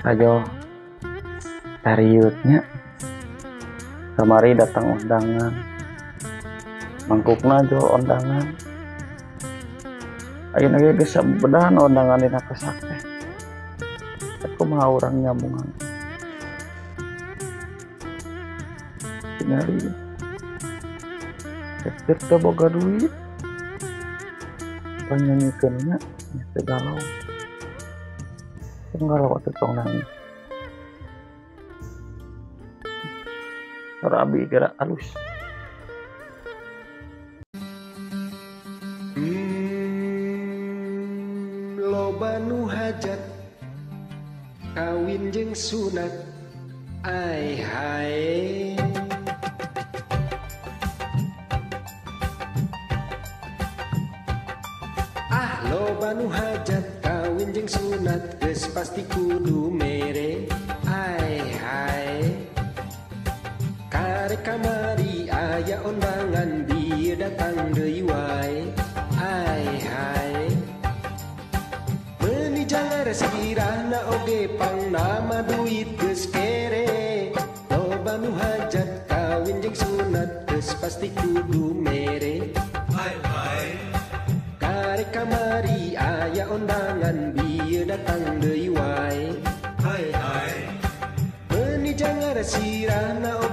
Ayo tariutnya kamari datang undangan mangkukna jo undangan ayeuna ge geus bedahan undangan dina kesak teh kumaha urang nyambungan nyari teu boga duit panyanyikeun nya teu galau teu galau atuh tong nangis. Rabi gerak halus. Loba nu hajat kawin jeung sunat ai hai. Ah loba nu hajat kawin jeung sunat geus pasti kudu mere ai hai. Karek kamari aya undangan bieu datang deui wae ai hai. Meuni jangar sirahna oge pangnama duit geus kere. Loba nu hajat kawin jeung sunat geus pasti kudu mere ai hai. Karek kamari aya undangan bieu datang deui wae ai hai. Meuni jangar sirahna